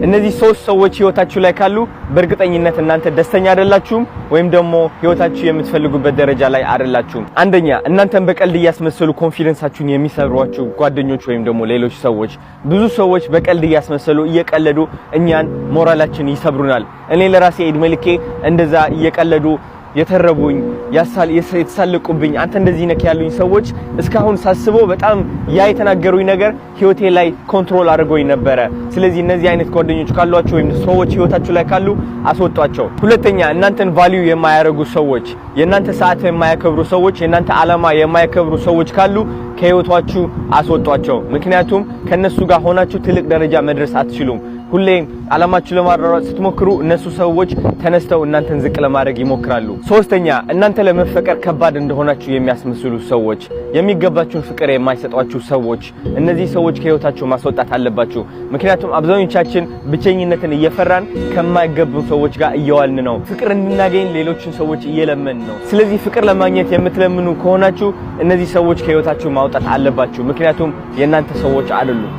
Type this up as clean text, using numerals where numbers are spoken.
እነዚህ ሶስት ሰዎች ህይወታችሁ ላይ ካሉ በእርግጠኝነት እናንተ ደስተኛ አይደላችሁም፣ ወይም ደግሞ ህይወታችሁ የምትፈልጉበት ደረጃ ላይ አይደላችሁም። አንደኛ፣ እናንተን በቀልድ እያስመሰሉ confidence ኣችሁን የሚሰብሯችሁ ጓደኞች ወይም ደግሞ ሌሎች ሰዎች። ብዙ ሰዎች በቀልድ እያስመሰሉ፣ እየቀለዱ እኛን ሞራላችን ይሰብሩናል። እኔ ለራሴ እድሜ ልኬ እንደዛ እየቀለዱ የተረቡኝ፣ የተሳለቁብኝ፣ አንተ እንደዚህ ነክ ያሉኝ ሰዎች እስካሁን ሳስበው በጣም ያ የተናገሩኝ ነገር ህይወቴ ላይ control አድርጎኝ ነበረ። ስለዚህ እነዚህ አይነት ጓደኞች ካሏችሁ ወይም ሰዎች ህይወታችሁ ላይ ካሉ አስወጧቸው። ሁለተኛ፣ እናንተን value የማያደርጉ ሰዎች፣ የእናንተ ሰዓት የማያከብሩ ሰዎች፣ የእናንተ ዓላማ የማያከብሩ ሰዎች ካሉ ከህይወታችሁ አስወጧቸው። ምክንያቱም ከነሱ ጋር ሆናችሁ ትልቅ ደረጃ መድረስ አትችሉም። ሁሌም ዓላማችሁ ለማሯሯጥ ስትሞክሩ እነሱ ሰዎች ተነስተው እናንተን ዝቅ ለማድረግ ይሞክራሉ። ሶስተኛ፣ እናንተ ለመፈቀር ከባድ እንደሆናችሁ የሚያስመስሉ ሰዎች፣ የሚገባችሁን ፍቅር የማይሰጧችሁ ሰዎች፣ እነዚህ ሰዎች ከህይወታችሁ ማስወጣት አለባችሁ። ምክንያቱም አብዛኞቻችን ብቸኝነትን እየፈራን ከማይገቡ ሰዎች ጋር እየዋልን ነው። ፍቅር እንድናገኝ ሌሎችን ሰዎች እየለመንን ነው። ስለዚህ ፍቅር ለማግኘት የምትለምኑ ከሆናችሁ እነዚህ ሰዎች ከህይወታችሁ ማውጣት አለባችሁ። ምክንያቱም የእናንተ ሰዎች አይደሉም።